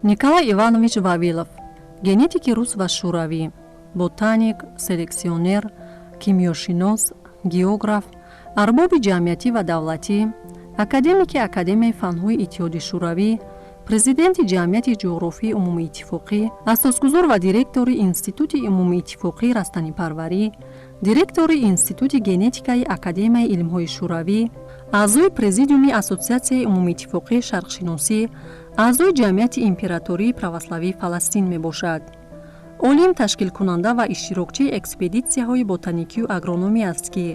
Николай Иванович Вавилов, генетики рус ва шӯравӣ, ботаник, селексионер, кимиёшинос, географ, арбоби ҷамъиятӣ ва давлатӣ, академики Академияи фанҳои Иттиҳоди Шӯравӣ, президенти Ҷамъияти ҷуғрофии умумииттифоқӣ, асосгузор ва директори Институти умумииттифоқии растанипарварӣ, директори Институти генетикаи Академияи илмҳои Шӯравӣ, аъзои президиуми Ассотсиатсияи умумииттифоқии шарқшиносӣ, аъзои Ҷамъияти императории православии Фаластин мебошад. Олим ташкилкунанда ва иштирокчии экспедитсияҳои ботаникию агрономӣ аст, ки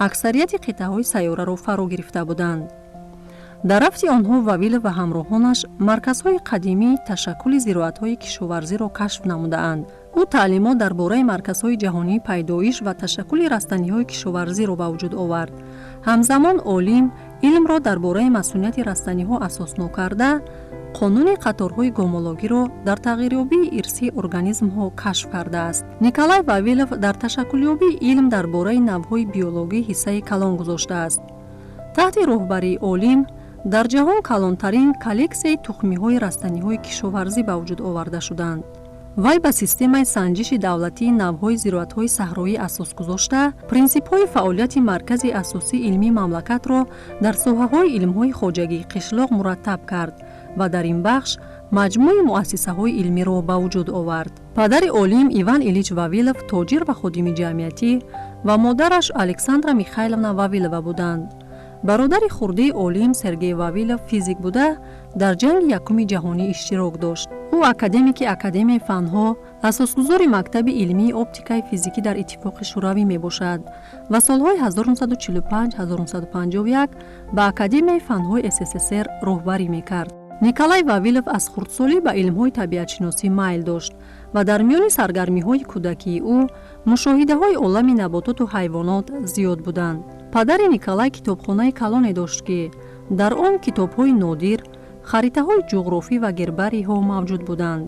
аксарияти қитъаҳои сайёраро фаро гирифта буданд. Дар рафти онҳо Вавилов ва ҳамроҳонаш марказҳои қадимии ташаккули зироатҳои кишоварзиро кашф намудаанд. Ӯ таълимот дар бораи марказҳои ҷаҳонии пайдоиш ва ташаккули растаниҳои кишоварзиро ба вуҷуд овард. Ҳамзамон олим илмро дар бораи масунияти растаниҳо асоснок карда, қонуни қаторҳои гомологиро дар тағйирёбии ирсии организмҳо кашф кардааст. Николай Вавилов дар ташаккулёбии илм дар бораи навъҳои биологӣ ҳиссаи калон гузоштааст. Таҳти роҳбарии олим дар ҷаҳон калонтарин коллексияи тухмиҳои растаниҳои кишоварзӣ ба вуҷуд оварда шуданд. Вай ба системаи санҷиши давлатии навъҳои зироатҳои саҳроӣ асос гузошта, принсипҳои фаъолияти маркази асосии илмии мамлакатро дар соҳаҳои илмҳои хоҷагии қишлоқ мураттаб кард ва дар ин бахш маҷмӯи муассисаҳои илмиро ба вуҷуд овард. Падари олим Иван Илич Вавилов тоҷир ва ходими ҷамъиятӣ ва модараш Александра Михайловна Вавилова буданд. Бародари хурдии олим Сергей Вавилов физик буда, дар Ҷанги Якуми Ҷаҳонӣ иштирок дошт. Ӯ академики Академияи фанҳо, асосгузори мактаби илмии оптикаи физикӣ дар Иттифоқи Шӯравӣ мебошад ва солҳои 1945-1951 ба Академияи фанҳои СССР роҳбарӣ мекард. Николай Вавилов аз хурдсолӣ ба илмҳои табиатшиносӣ майл дошт ва дар миёни саргармиҳои кӯдакии ӯ мушоҳидаҳои олами набототу ҳайвонот зиёд буданд. Падари Николай китобхонаи калоне дошт, ки дар он китобҳои нодир, харитаҳои ҷуғрофӣ ва гербариҳо мавҷуд буданд.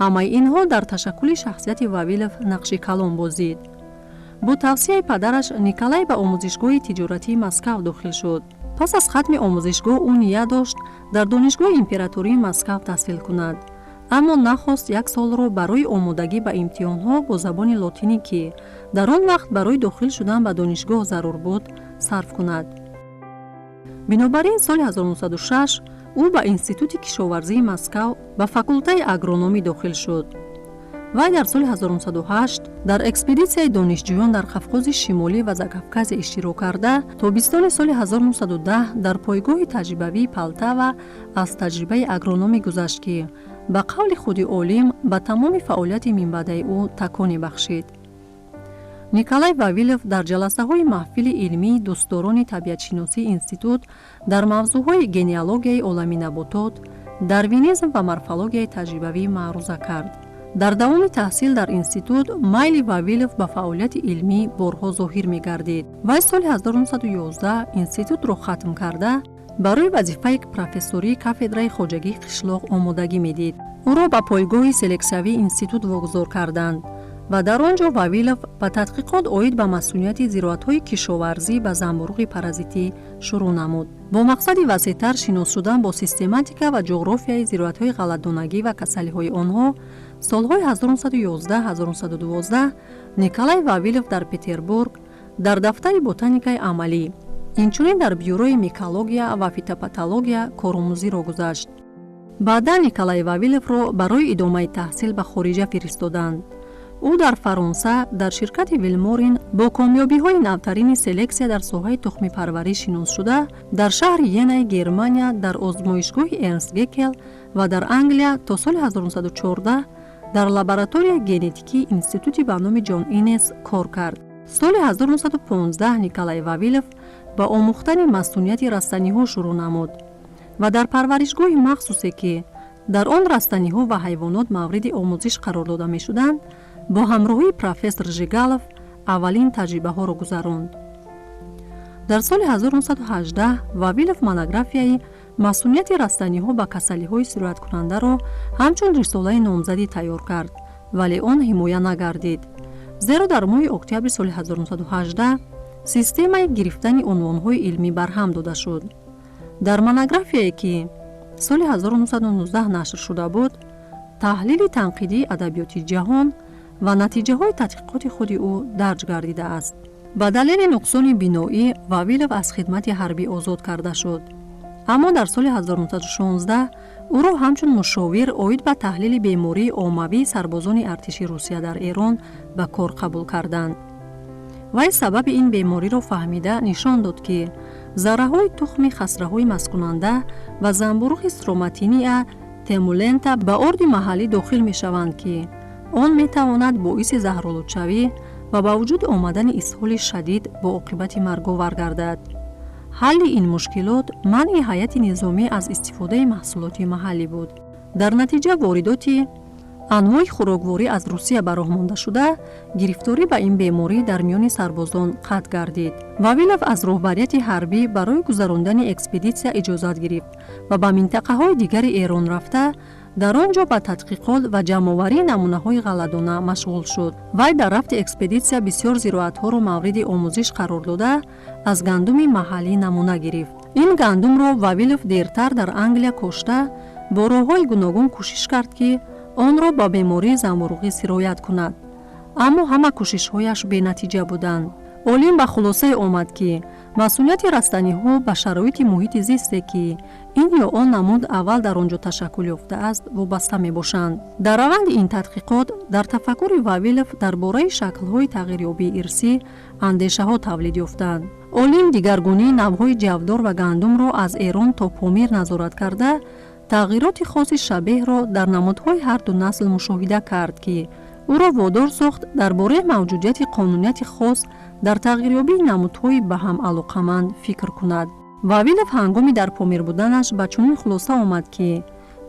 Ҳамаи инҳо дар ташаккули шахсияти Вавилов нақши калон бозид. Бо тавсияи падараш Николай ба омӯзишгоҳи тиҷоратии Москав дохил шуд. Пас аз хатми омӯзишгоҳ ӯ ният дошт дар Донишгоҳи императории Москав таҳсил кунад, аммо нахост як солро барои омодагӣ ба имтиҳонҳо бо забони лотинӣ, ки дар он вақт барои дохил шудан ба донишгоҳ зарур буд, сарф кунад. Бинобар ин соли 1906 ӯ ба Институти кишоварзии Москав ба факултаи агрономӣ дохил шуд. Вай дар соли 1908 дар экспедитсияи донишҷӯён дар Қавқози Шимолӣ ва Закавказия иштирок карда, тобистони соли 1910 дар пойгоҳи таҷрибавии Полтава аз таҷрибаи агрономӣ гузашт, ки ба қавли худи олим ба тамоми фаъолияти минбаъдаи ӯ таконе бахшид. Николай Вавилов дар ҷаласаҳои маҳфили илмии дӯстдорони табиатшиносии институт дар мавзӯъҳои генеалогияи олами наботот, дарвинизм ва морфологияи таҷрибавӣ маъруза кард. Дар давоми таҳсил дар институт майли Вавилов ба фаъолияти илмӣ борҳо зоҳир мегардид. Вай соли 1911 институтро хатм карда, барои вазифаи профессории кафедраи хоҷагии қишлоқ омодагӣ медид. Ӯро ба пойгоҳи селексиявии институт вогузор карданд ва дар он ҷо Вавилов ба тадқиқот оид ба масунияти зироатҳои кишоварзӣ ба занбӯруғи паразитӣ шурӯъ намуд. Бо мақсади васеътар шинос шудан бо систематика ва ҷуғрофияи зироатҳои ғалладонагӣ ва касалиҳои онҳо, солҳои 1911-1912 Николай Вавилов дар Петербург дар дафтари ботаникаи амалӣ, инчунин дар бюрои микология ва фитопатология коромӯзиро гузашт. Баъдан Николай Вавиловро барои идомаи таҳсил ба хориҷа фиристоданд. Ӯ дар Фаронса дар ширкати Вилморин бо комёбиҳои навтарини селексия дар соҳаи тухмипарварӣ шинос шуда, дар шаҳри Йенаи Германия дар озмоишгоҳи Эрнст Геккел ва дар Англия то соли 1914 дар лабораторияи генетикии институти ба номи Ҷон Иннес кор кард. Соли 1915 Николай Вавилов ба омӯхтани масунияти растаниҳо шурӯъ намуд ва дар парваришгоҳи махсусе, ки дар он растаниҳо ва ҳайвонот мавриди омӯзиш қарор дода мешуданд, бо ҳамроҳии профессор Жигалов аввалин таҷрибаҳоро гузаронд. Дар соли 1918 Вавилов монографияи «Масунияти растаниҳо ба касалиҳои сирояткунандаро» ҳамчун рисолаи номзадӣ тайёр кард, вале он ҳимоя нагардид, зеро дар моҳи октябри соли 1918 системаи гирифтани унвонҳои илмӣ барҳам дода шуд. Дар монографияе, ки соли 1919 нашр шуда буд. Таҳлили танқидии адабиёти ҷаҳон ва натиҷаҳои тадқиқоти худи ӯ дарҷ гардидааст. Ба далели нуқсони биноӣ Вавилов аз хидмати ҳарбӣ озод карда шуд. Аммо дар соли 1916 ӯро ҳамчун мушовир оид ба таҳлили бемории оммавии сарбозони артиши Русия дар Эрон ба кор қабул карданд. Вай сабаби ин бемориро фаҳмида нишон дод, ки зарраҳои тухми хасраҳои масткунанда ва занбуруғи строматиния темулента ба орди маҳаллӣ дохил мешаванд, ки он метавонад боиси заҳролудшавӣ ва ба вуҷуд омадани исҳоли шадид бо оқибати марговар гардад. Ҳалли ин мушкилот манъи ҳайати низомӣ аз истифодаи маҳсулоти маҳаллӣ буд. Дар натиҷа воридоти анвои хӯрокворӣ аз Русия ба роҳ монда шуда, гирифторӣ ба ин беморӣ дар миёни сарбозон қатъ гардид. Вавилов аз роҳбарияти ҳарбӣ барои гузарондани экспедитсия иҷозат гирифт ва ба минтақаҳои дигари Эрон рафта, дар он ҷо ба тадқиқот ва ҷамъоварии намунаҳои ғалладона машғул шуд. Вай дар рафти экспедитсия бисёр зироатҳоро мавриди омӯзиш қарор дода, аз гандуми маҳаллӣ намуна гирифт. Ин гандумро Вавилов дертар дар Англия кошта, бо роҳҳои гуногун кӯшиш кард, ки онро ба бемории занбуруғӣ сироят кунад, аммо ҳама кӯшишҳояш бенатиҷа буданд. Олим ба хулосае омад, ки масунияти растаниҳо ба шароити муҳити зисте, ки ин ё он намуд аввал дар он ҷо ташаккул ёфтааст, вобаста мебошанд. Дар раванди ин тадқиқот дар тафаккури Вавилов дар бораи шаклҳои тағйирёбии ирсӣ андешаҳо тавлид ёфтанд. Олим дигаргунии навъҳои ҷавдор ва гандумро аз Эрон то Помир назорат карда, тағйироти хоси шабеҳро дар намудҳои ҳарду насл мушоҳида кард, ки ӯро водор сохт дар бораи мавҷудияти қонунияти хос дар тағйирёбии намудҳои ба ҳам алоқаманд фикр кунад. Вавилов ҳангоми дар Помир буданаш ба чунин хулоса омад, ки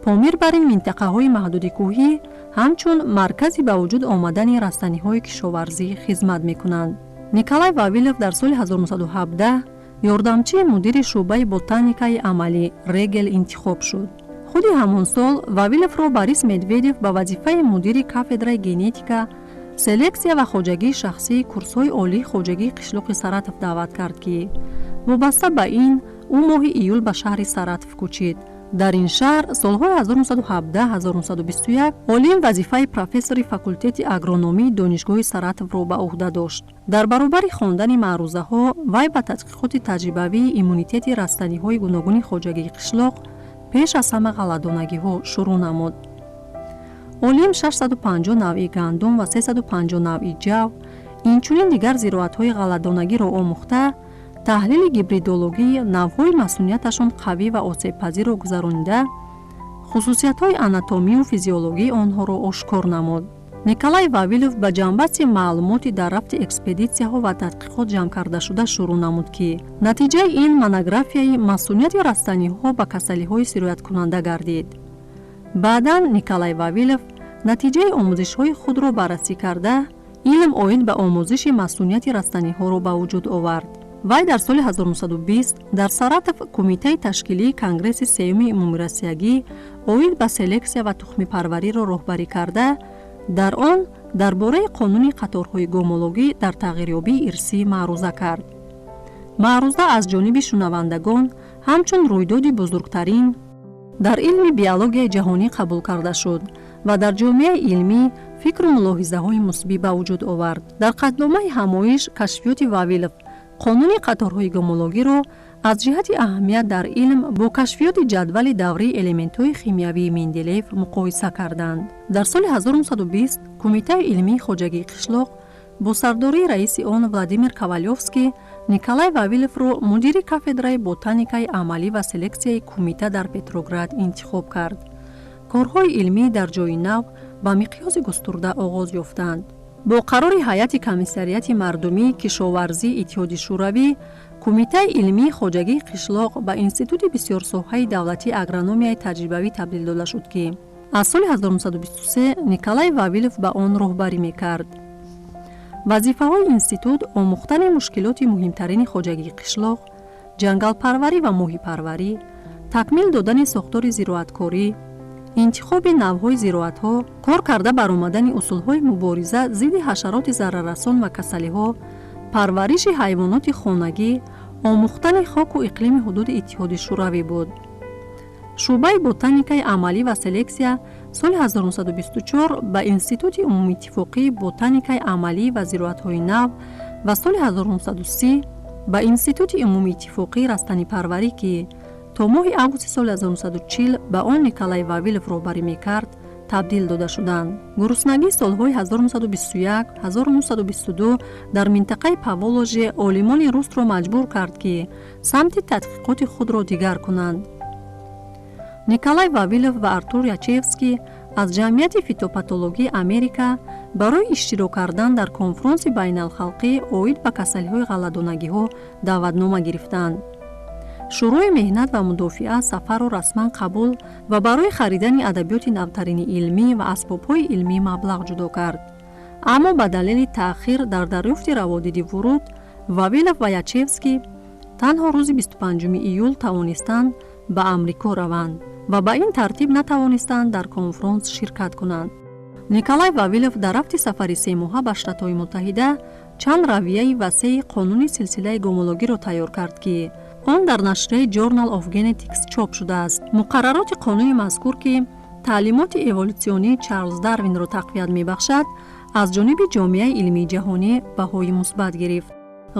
Помир бар ин минтақаҳои маҳдуди кӯҳӣ ҳамчун маркази ба вуҷуд омадани растаниҳои кишоварзӣ хизмат мекунанд. Николай Вавилов дар соли 1917 ёрдамчии мудири шӯъбаи ботаникаи амалӣ Регел интихоб шуд. Худи ҳамон сол Вавиловро Борис Медведев ба вазифаи мудири кафедраи генетика, селексия ва хоҷагии шахсии курсҳои олии хоҷагии қишлоқи Саратов даъват кард, ки вобаста ба ин ӯ моҳи июл ба шаҳри Саратов кӯчид. Дар ин шаҳр солҳои 1917-1921 олим вазифаи профессори факултети агрономии Донишгоҳи Саратовро ба ӯҳда дошт. Дар баробари хондани маърузаҳо вай ба тадқиқоти таҷрибавии иммунитети растаниҳои гуногуни хоҷагии қишлоқ, пеш аз ҳама ғалладонагиҳо, шурӯъ намуд. Олим 650 навъи гандум ва 350 навъи ҷав, инчунин дигар зироатҳои ғалладонагиро омӯхта, таҳлили гибридологии навъҳои масунияташон қавӣ ва осебпазирро гузаронида, хусусиятҳои анатомию физиологии онҳоро ошкор намуд. Николай Вавилов ба ҷамъбасти маълумоти дар рафти экспедитсияҳо ва тадқиқот ҷамъкардашуда шурӯъ намуд, ки натиҷаи ин монографияи масунияти растаниҳо ба касалиҳои сирояткунанда гардид. Баъдан Николай Вавилов натиҷаи омӯзишҳои худро баррасӣ карда, илм оид ба омӯзиши масунияти растаниҳоро ба вуҷуд овард. Вай дар соли 1920 дар Саратов кумитаи ташкилии Конгресси сеюми умумироссиягӣ оид ба селексия ва тухмипарвариро роҳбарӣ карда, дар он дар бораи қонуни қаторҳои гомологӣ дар тағйирёбии ирсӣ маъруза кард. Маъруза аз ҷониби шунавандагон ҳамчун рӯйдоди бузургтарин дар илми биологияи ҷаҳонӣ қабул карда шуд ва дар ҷомеаи илмӣ фикру мулоҳизаҳои мусбӣ ба вуҷуд овард. Дар қатъномаи ҳамоиш кашфиёти Вавилов қонуни қаторҳои гомологиро аз ҷиҳати аҳамият дар илм бо кашфиёти ҷадвали даврии элементҳои химиявии Менделеев муқоиса карданд. Дар соли 1920 кумитаи илмии хоҷагии қишлоқ бо сардории раиси он Владимир Ковалёвский Николай Вавиловро мудири кафедраи ботаникаи амалӣ ва селексияи кумита дар Петроград интихоб кард. Корҳои илмӣ дар ҷои нав ба миқёси густурда оғоз ёфтанд. Бо қарори ҳайати комиссариати мардумии кишоварзии Иттиҳоди Шӯравӣ кумитаи илмии хоҷагии қишлоқ ба Институти бисёрсоҳаи давлатии агрономияи таҷрибавӣ табдил дода шуд, ки аз соли 1923 Николай Вавилов ба он роҳбарӣ мекард. Вазифаҳои институт омӯхтани мушкилоти муҳимтарини хоҷагии қишлоқ, ҷангалпарварӣ ва моҳипарварӣ, такмил додани сохтори зироаткорӣ, интихоби навъҳои зироатҳо, кор карда баромадани усулҳои мубориза зидди ҳашароти зараррасон ва касалиҳо, парвариши ҳайвоноти хонагӣ, омӯхтани хоку иқлими ҳудуди Иттиҳоди Шӯравӣ буд. Шӯъбаи ботаникаи амалӣ ва селексия Соли 1924 ба Институти умумииттифоқии ботаникаи амалӣ ва зироатҳои нав ва соли 1930 ба Институти умумииттифоқии растанипарварӣ, ки то моҳи августи соли 1940 ба он Николай Вавилов роҳбарӣ мекард, табдил дода шуданд. Гуруснагии солҳои 1921-1922 дар минтақаи Поволжье олимони русро маҷбур кард, ки самти тадқиқоти худро дигар кунанд. Николай Вавилов ва Артур Ячевский аз Ҷамъияти фитопатологии Америка барои иштирок кардан дар конфронси байналхалқӣ оид ба касалиҳои ғалладонагиҳо даъватнома гирифтанд. Шӯрои меҳнат ва мудофиа сафарро расман қабул ва барои харидани адабиёти навтарини илмӣ ва асбобҳои илмӣ маблағ ҷудо кард. Аммо ба далели таъхир дар дарёфти раводиди вуруд, Вавилов ва Ячевский танҳо рӯзи 25 июл тавонистанд ба Амрико раванд ва ба ин тартиб натавонистанд дар конфронс ширкат кунанд. Николай Вавилов дар рафти сафари семоҳа ба Штатҳои Муттаҳида чанд равияи васеи қонуни силсилаи гомологиро тайёр кард, ки он дар нашрияи Journal of Genetics чоп шудааст. Муқаррароти қонуни мазкур, ки таълимоти эволютсионии Чарлз Дарвинро тақвият мебахшад, аз ҷониби ҷомеаи илмии ҷаҳонӣ баҳои мусбат гирифт.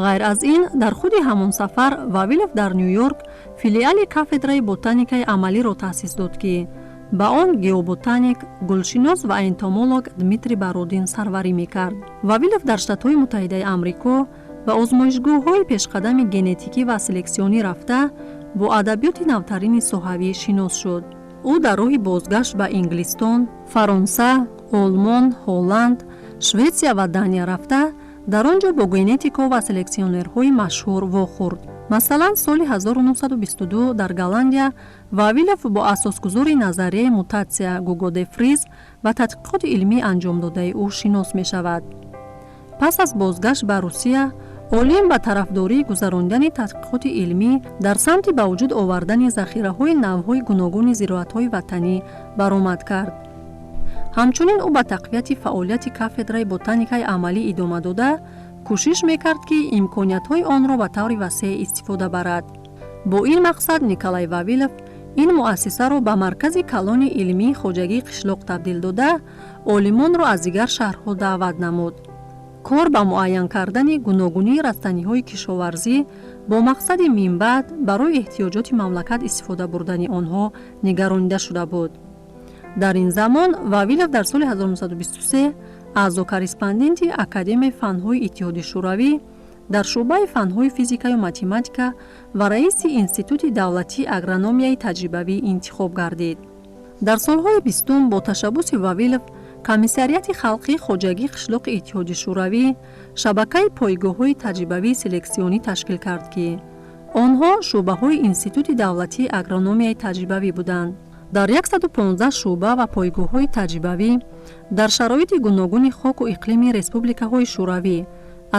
Ғайр аз ин, дар худи ҳамон сафар Вавилов дар Ню-Йорк филиали кафедраи ботаникаи амалиро таъсис дод, ки ба он геоботаник, гулшинос ва энтомолог Дмитрий Бородин сарварӣ мекард. Вавилов дар Штатҳои Муттаҳидаи Амрико ба озмоишгоҳҳои пешқадами генетикӣ ва селексионӣ рафта, бо адабиёти навтарини соҳавӣ шинос шуд. Ӯ дар роҳи бозгашт ба Инглистон, Фаронса, Олмон, Ҳолланд, Шветсия ва Дания рафта, дар он ҷо бо генетико ва селексионерҳои машҳур вохӯрд. Масалан, соли 1922 дар Голландия Вавилов бо асосгузори назарияи мутатсия Гуго де Фриз ва тадқиқоти илмӣ анҷомдодаи ӯ шинос мешавад. Пас аз бозгашт ба Русия олим ба тарафдории гузаронидани тадқиқоти илмӣ дар самти ба вуҷуд овардани захираҳои навъҳои гуногуни зироатҳои ватанӣ баромад кард. Ҳамчунин ӯ ба тақвияти фаъолияти кафедраи ботаникаи амалӣ идома дода, кӯшиш мекард, ки имкониятҳои онро ба таври васеъ истифода барад. Бо ин мақсад Николай Вавилов ин муассисаро ба маркази калони илмии хоҷагии қишлоқ табдил дода, олимонро аз дигар шаҳрҳо даъват намуд. Кор ба муайян кардани гуногунии растаниҳои кишоварзӣ бо мақсади минбаъд барои эҳтиёҷоти мамлакат истифода бурдани онҳо нигаронида шуда буд. Дар ин замон Вавилов дар соли 1923 аъзо корреспонденти Академияи фанҳои Иттиҳоди Шӯравӣ дар шӯъбаи фанҳои физикаю математика ва раиси Институти давлатии агрономияи таҷрибавӣ интихоб гардид. Дар солҳои бистум бо ташаббуси Вавилов Комиссариати халқии хоҷагии қишлоқи Иттиҳоди Шӯравӣ шабакаи пойгоҳҳои таҷрибавии селексионӣ ташкил кард, ки онҳо шӯъбаҳои Институти давлатии агрономияи таҷрибавӣ буданд. Дар 115 шӯъба ва пойгоҳҳои таҷрибавӣ дар шароити гуногуни хоку иқлими республикаҳои шӯравӣ,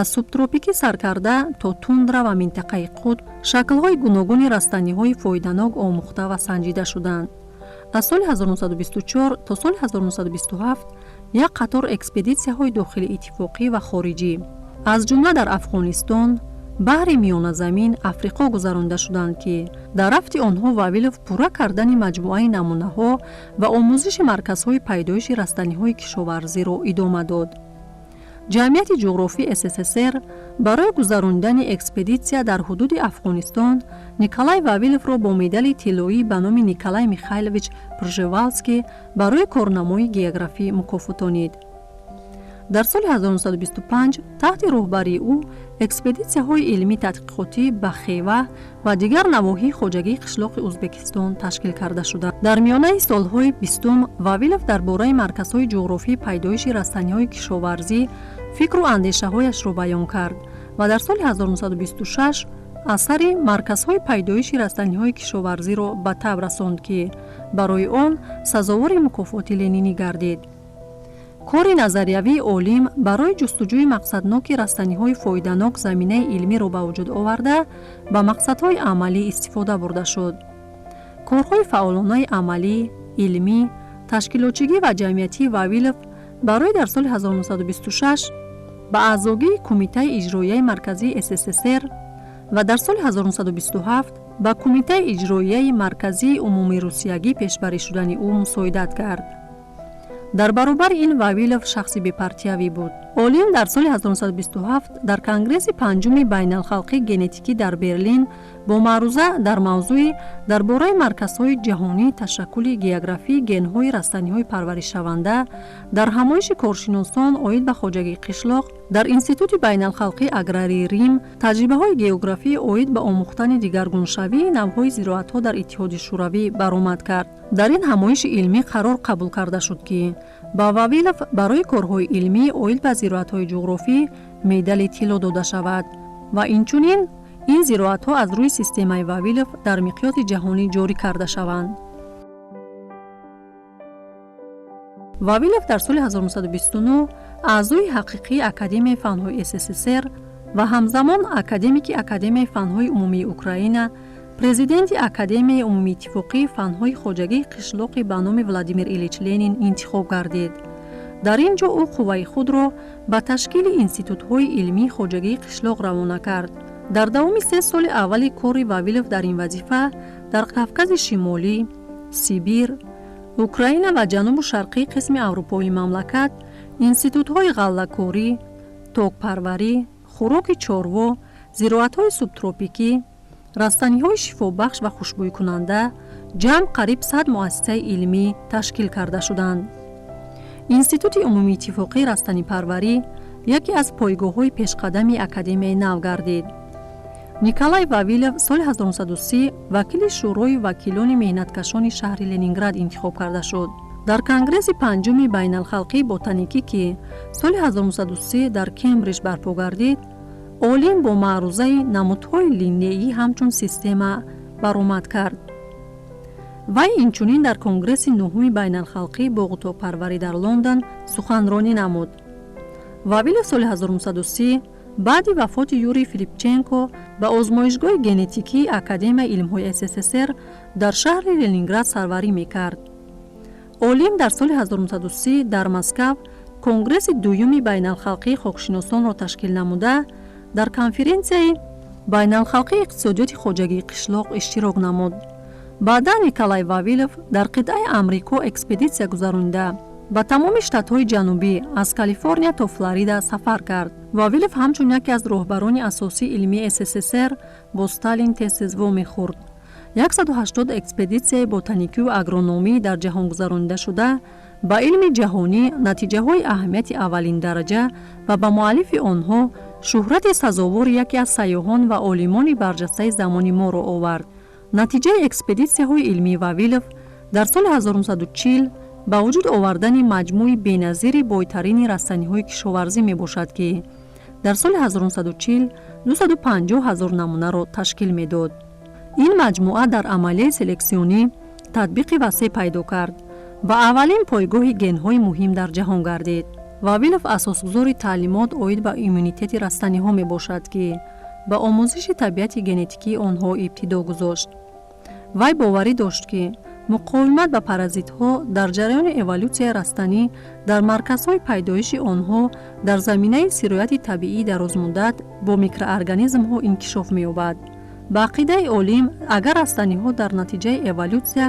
аз субтропикӣ саркарда то тундра ва минтақаи қутб, шаклҳои гуногуни растаниҳои фоиданок омӯхта ва санҷида шуданд. Аз соли 1924 то соли 1927 як қатор экспедитсияҳои дохилииттифоқӣ ва хориҷӣ, аз ҷумла дар Афғонистон, Баҳри Миёназамин, Африқо гузаронида шуданд, ки дар рафти онҳо Вавилов пурра кардани маҷмӯаи намунаҳо ва омӯзиши марказҳои пайдоиши растаниҳои кишоварзиро идома дод. Ҷамъияти ҷуғрофии СССР барои гузаронидани экспедитсия дар ҳудуди Афғонистон Николай Вавиловро бо медали тиллоӣ ба номи Николай Михайлович Пржевалский барои корнамои географӣ мукофотонид. Дар соли 1925 таҳти роҳбарии ӯ экспедитсияҳои илмӣ тадқиқотӣ ба Хева ва дигар навоҳии хоҷагии қишлоқи Ӯзбекистон ташкил карда шуда. Дар миёнаи солҳои бистум Вавилов дар бораи марказҳои ҷуғрофии пайдоиши растаниҳои кишоварзӣ фикру андешаҳояшро баён кард ва дар соли 1926 асари «Марказҳои пайдоиши растаниҳои кишоварзиро» ба таб расонд, ки барои он сазовори мукофоти ленинӣ гардид. Кори назариявии олим барои ҷустуҷӯи мақсадноки растаниҳои фоиданок заминаи илмиро ба вуҷуд оварда, ба мақсадҳои амалӣ истифода бурда шуд. Корҳои фаъолонаи амалӣ, илмӣ, ташкилотчигӣ ва ҷамъиятии Вавилов барои дар соли 1926 ба аъзогии Кумитаи иҷроияи марказии СССР ва дар соли 1927 ба Кумитаи иҷроияи марказии умумирусиягӣ пешбарӣ шудани ӯ мусоидат кард. Дар баробари ин Вавилов шахси бепартиявӣ буд. Олим дар соли 1927 дар Конгресси панҷуми байналхалқии генетикӣ дар Берлин бо маъруза дар мавзӯи дар бораи марказҳои ҷаҳонии ташаккули географии генҳои растаниҳои парваришшаванда дар ҳамоиши коршиносон оид ба хоҷагии қишлоқ дар Институти байналхалқии аграрии Рим таҷрибаҳои географӣ оид ба омӯхтани дигаргуншавии навъҳои зироатҳо дар Иттиҳоди Шӯравӣ баромад кард. Дар ин ҳамоиши илмӣ қарор қабул карда шуд, ки ба Вавилов барои корҳои илмӣ оид ба зироатҳои ҷуғрофӣ медали тилло дода шавад ва инчунин ин зироатҳо аз рӯи системаи Вавилов дар миқёси ҷаҳонӣ ҷорӣ карда шаванд. Вавилов дар соли 1929 аъзои ҳақиқии Академияи фанҳои СССР ва ҳамзамон академики Академияи фанҳои умумии Украина, президенти Академияи умумииттифоқии фанҳои хоҷагии қишлоқи ба номи Владимир Илич Ленин интихоб гардид. Дар ин ҷо ӯ қувваи худро ба ташкили институтҳои илмии хоҷагии қишлоқ равона кард. Дар давоми 3 соли аввали кори Вавилов дар ин вазифа дар Кавкази Шимолӣ, Сибир, Украина ва ҷанубу шарқии қисми аврупоии мамлакат институтҳои ғаллакорӣ, токпарварӣ, хӯроки чорво, зироатҳои субтропикӣ, растаниҳои шифобахш ва хушбӯйкунанда ҷамъ қариб 100 муассисаи илмӣ ташкил карда шуданд. Институти умумииттифоқии растанипарварӣ яке аз пойгоҳҳои пешқадами академияи нав гардид. Николай Вавилов соли 1930 вакили Шӯрои вакилони меҳнаткашони шаҳри Ленинград интихоб карда шуд. Дар Конгресси панҷуми байналхалқии ботаникӣ, ки соли 1930 дар Кембридж барпо гардид, олим бо маърузаи намудҳои линнеӣ ҳамчун система баромад кард. Вай инчунин дар Конгресси нуҳуми байналхалқии боғу-токпарварӣ дар Лондон суханронӣ намуд. Вавилов соли 1930 баъди вафоти Юрий Филипченко ба озмоишгоҳи генетикии Академияи илмҳои СССР дар шаҳри Ленинград сарварӣ мекард. Олим дар соли 1930 дар Москав Конгресси дуюми байналхалқии хокшиносонро ташкил намуда, дар конференсияи байналхалқии иқтисодиёти хоҷагии қишлоқ иштирок намуд. Баъдан Николай Вавилов дар қитъаи Амрико экспедитсия гузаронида, ба тамоми штатҳои ҷанубӣ аз Калифорния то Флорида сафар кард. Вавилов ҳамчун яке аз роҳбарони асосии илмии СССР бо Сталин тез-тез вомехӯрд. 180 экспедитсияи ботаникию агрономӣ дар ҷаҳон гузаронида шуда, ба илми ҷаҳонӣ натиҷаҳои аҳамияти аввалиндараҷа ва ба муаллифи онҳо шӯҳрати сазовори яке аз сайёҳон ва олимони барҷастаи замони моро овард. Натиҷаи экспедитсияҳои илмии Вавилов дар соли 1940 ба вуҷуд овардани маҷмӯи беназири бойтарини растаниҳои кишоварзӣ мебошад, ки дар соли 1940 250 ҳазор намунаро ташкил медод. Ин маҷмӯа дар амалияи селексионӣ татбиқи васеъ пайдо кард ва аввалин пойгоҳи генҳои муҳим дар ҷаҳон гардид. Вавилов асосгузори таълимот оид ба иммунитети растаниҳо мебошад, ки ба омӯзиши табиати генетикии онҳо ибтидо гузошт. Вай боварӣ дошт, ки муқовимат ба паразитҳо дар ҷараёни эволюсияи растанӣ дар марказҳои пайдоиши онҳо дар заминаи сирояти табиии дарозмуддат бо микроорганизмҳо инкишоф меёбад. Ба ақидаи олим, агар растаниҳо дар натиҷаи эволюсия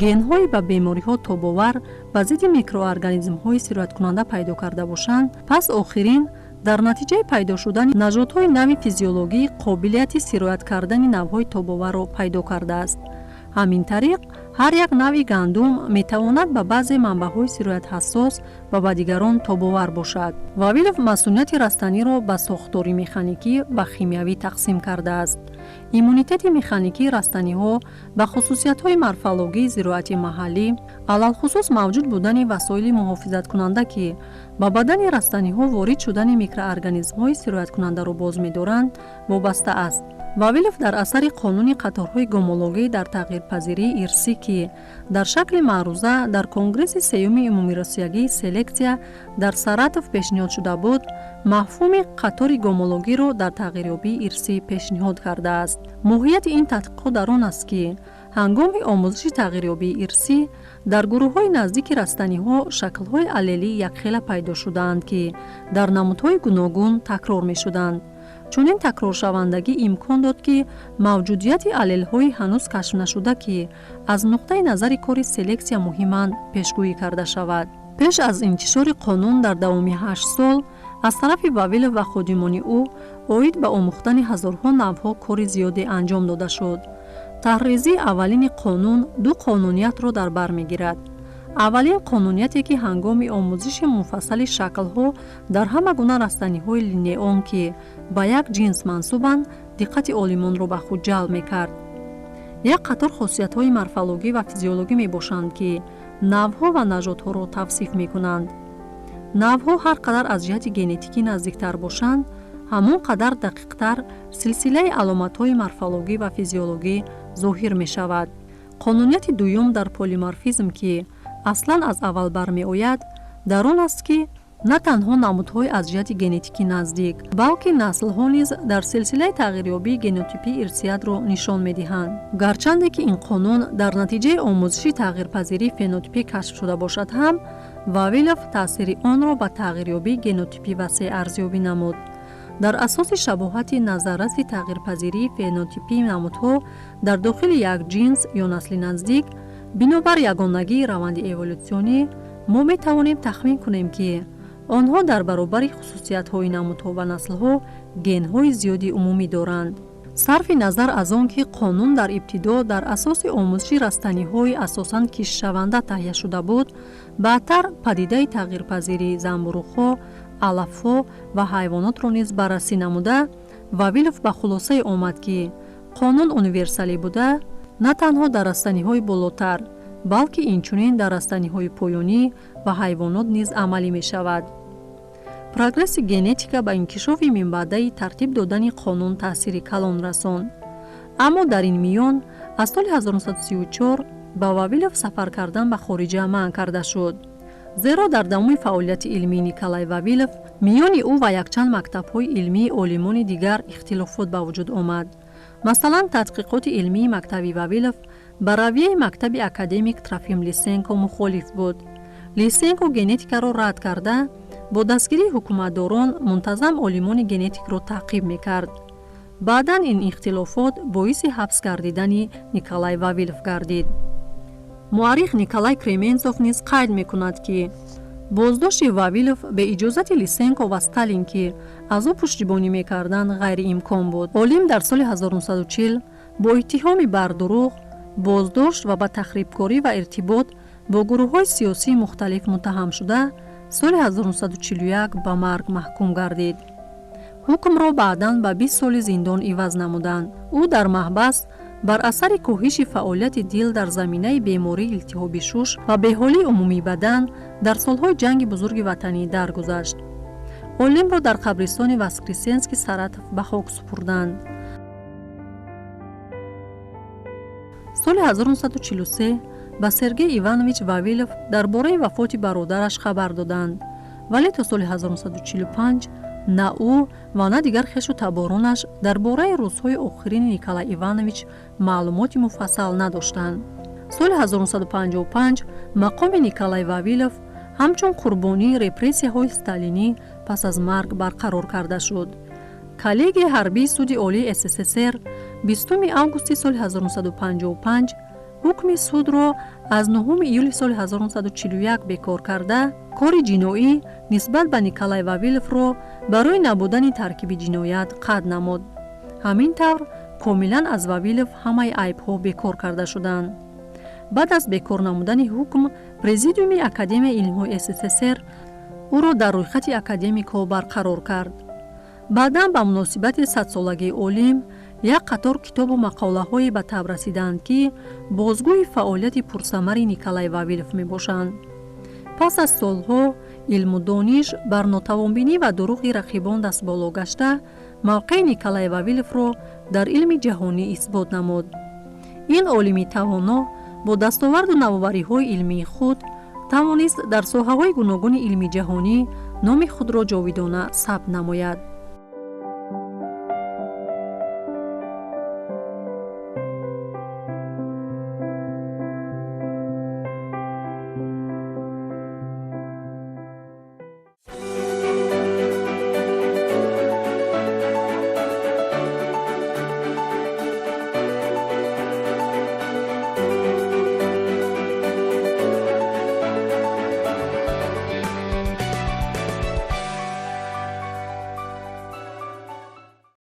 генҳои ба бемориҳо тобовар ба зидди микроорганизмҳои сирояткунанда пайдо карда бошанд, пас охирин дар натиҷаи пайдо шудани нажодҳои нави физиологӣ қобилияти сироят кардани навъҳои тобоварро пайдо кардааст. Ҳамин тариқ, ҳар як навъи гандум метавонад ба баъзе манбаъҳои сироятҳассос ва ба дигарон тобовар бошад. Вавилов масунияти растаниро ба сохтори механикӣ ва химиявӣ тақсим кардааст. Иммунитети механикии растаниҳо ба хусусиятҳои морфологии зироати маҳаллӣ, алалхусус мавҷуд будани васоили муҳофизаткунанда, ки ба бадани растаниҳо ворид шудани микроорганизмҳои сирояткунандаро боз медоранд, вобаста аст. Вавилов дар асари қонуни қаторҳои гомологӣ дар тағйирпазирии ирсӣ, ки дар шакли маъруза дар Конгресси сеюми умумирусиягии селексия дар Саратов пешниҳод шуда буд, мафҳуми қатори гомологиро дар тағйирёбии ирсӣ пешниҳод кардааст. Моҳияти ин тадқиқот дар он аст, ки ҳангоми омӯзиши тағйирёбии ирсӣ дар гурӯҳҳои наздики растаниҳо шаклҳои аллелӣ якхела пайдо шудаанд, ки дар намудҳои гуногун такрор мешуданд. Чунин такроршавандагӣ имкон дод, ки мавҷудияти аллелҳои ҳанӯз кашф нашуда, ки аз нуқтаи назари кори селексия муҳиманд, пешгӯӣ карда шавад. Пеш аз интишори қонун дар давоми 8 сол аз тарафи Вавилов ва ходимони ӯ оид ба омӯхтани ҳазорҳо навъҳо кори зиёде анҷом дода шуд. Тарҳрезии аввалини қонун ду қонуниятро дар бар мегирад. Аввалин қонунияте, ки ҳангоми омӯзиши муфассали шаклҳо дар ҳама гуна растаниҳои Линнеон, ки ба як ҷинс мансубанд, диққати олимонро ба худ ҷалб мекард, як қатор хосиятҳои морфологӣ ва физиологӣ мебошанд, ки навъҳо ва нажодҳоро тавсиф мекунанд. Навъҳо ҳар қадар аз ҷиҳати генетикӣ наздиктар бошанд, ҳамон қадар дақиқтар силсилаи аломатҳои морфологӣ ва физиологӣ зоҳир мешавад. Қонунияти дуюм дар полиморфизм, ки аслан аз аввал бармеояд, дар он аст, ки на танҳо намудҳои аз ҷиҳати генетикӣ наздик, балки наслҳо низ дар силсилаи тағйирёбии генотипӣ ирсиятро нишон медиҳанд. Гарчанде ки ин қонун дар натиҷаи омӯзиши тағйирпазирии фенотипӣ кашф шуда бошад ҳам, Вавилов таъсири онро ба тағйирёбии генотипӣ васеъ арзёбӣ намуд. Дар асоси шабоҳати назарраси тағйирпазирии фенотипии намудҳо дар дохили як ҷинс ё насли наздик, бинобар ягонагии раванди эволютсионӣ, мо метавонем тахмин кунем, ки онҳо дар баробари хусусиятҳои намудҳо ва наслҳо генҳои зиёди умумӣ доранд. Сарфи назар аз он, ки қонун дар ибтидо дар асоси омӯзиши растаниҳои асосан киштшаванда таҳия шуда буд, баъдтар падидаи тағйирпазирии занбуруғҳо, алафҳо ва ҳайвонотро низ баррасӣ намуда, Вавилов ба хулосае омад, ки қонун универсалӣ буда, на танҳо дар растаниҳои болотар, балки инчунин дар растаниҳои поёнӣ ва ҳайвонот низ амалӣ мешавад. Прогресси генетика ба инкишофи минбаъдаи тартиб додани қонун таъсири калон расонд. Аммо дар ин миён аз соли 1934 ба Вавилов сафар кардан ба хориҷа манъ карда шуд, зеро дар давоми фаъолияти илмии Николай Вавилов миёни ӯ ва якчанд мактабҳои илмии олимони дигар ихтилофот ба вуҷуд омад. Масалан, тадқиқоти илмии мактаби Вавилов ба равияи мактаби академик Трофим Лисенко мухолиф буд. Лисенко генетикаро рад карда, бо дастгирии ҳукуматдорон мунтазам олимони генетикро таъқиб мекард. Баъдан ин ихтилофот боиси ҳабс гардидани Николай Вавилов гардид. Муаррих Николай Кременцов низ қайд мекунад, ки боздошти Вавилов бе иҷозати Лисенко ва Сталин, ки аз ӯ пуштибонӣ мекарданд, ғайриимкон буд. Олим дар соли 1940 бо иттиҳоми бардурӯғ боздошт ва ба тахрибкорӣ ва иртибот бо гурӯҳҳои сиёсии мухталиф муттаҳам шуда, соли 1941 ба марг маҳкум гардид. Ҳукмро баъдан ба 20 соли зиндон иваз намуданд. Ӯ дар маҳбас бар асари коҳиши фаъолияти дил дар заминаи бемории илтиҳоби шуш ва беҳолии умумии бадан дар солҳои Ҷанги Бузурги Ватанӣ даргузашт. Олимро дар қабристони Воскресенски Саратов ба хок супурданд. Соли 1943 ба Сергей Иванович Вавилов дар бораи вафоти бародараш хабар доданд, вале то соли 1945 на ӯ ва на дигар хешу таборонаш дар бораи рӯзҳои охирини Николай Иванович маълумоти муфассал надоштанд. Соли 1955 мақоми Николай Вавилов ҳамчун қурбонии репрессияҳои сталинӣ пас аз марг барқарор карда шуд. Коллегияи ҳарбии Суди Олии СССР 20 августи соли 1955 ҳукми судро аз 9 июли соли 1941 бекор карда, кори ҷиноӣ нисбат ба Николай Вавиловро барои набудани таркиби ҷиноят қатъ намуд. Ҳамин тавр, комилан аз Вавилов ҳамаи айбҳо бекор карда шуданд. Баъд аз бекор намудани ҳукм, Президиуми Академияи илмҳои СССР ӯро дар рӯйхати академикҳо барқарор кард. Баъдан ба муносибати садсолагии олим як қатор китобу мақолаҳое ба таб расиданд, ки бозгӯи фаъолияти пурсамари Николай Вавилов мебошанд. Пас аз солҳо илму дониш бар нотавонбинӣ ва дурӯғи рақибон дастболо гашта, мавқеи Николай Вавиловро дар илми ҷаҳонӣ исбот намуд. Ин олими тавоно бо дастоварду навовариҳои илмии худ тавонист дар соҳаҳои гуногуни илми ҷаҳонӣ номи худро ҷовидона сабт намояд.